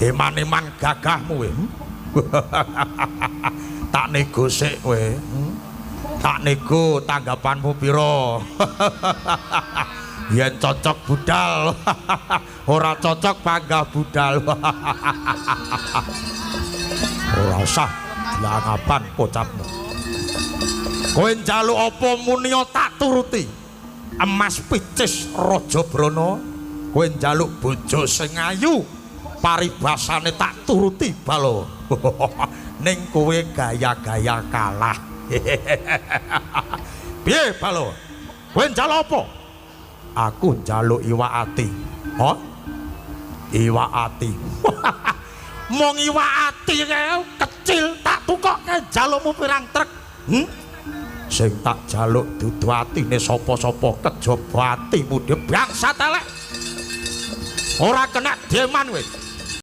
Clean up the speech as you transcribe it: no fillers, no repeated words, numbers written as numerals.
Eman-eman gagahmu kowe. Tak nego sik kowe. Tak nego tanggapanmu pira? Yen cocok budal. Ora cocok panggah budal. Ora usah diangapan pocapmu. Kowe njaluk apa muniya tak turuti. Emas picis Raja Brana, kowe njaluk bojo sing ayu, paribasane tak turuti balo. Ning kowe gaya-gaya kalah. Piye balo? Kowe njaluk apa? Aku njaluk iwak ati. Hah? Iwak ati. Mong iwak ati kae kecil tak tukokke jalukmu pirang trek. Sing tak jaluk dudu atine sapa-sapa kejaba atimu dhewe bangsat elek. Ora kena deman kowe.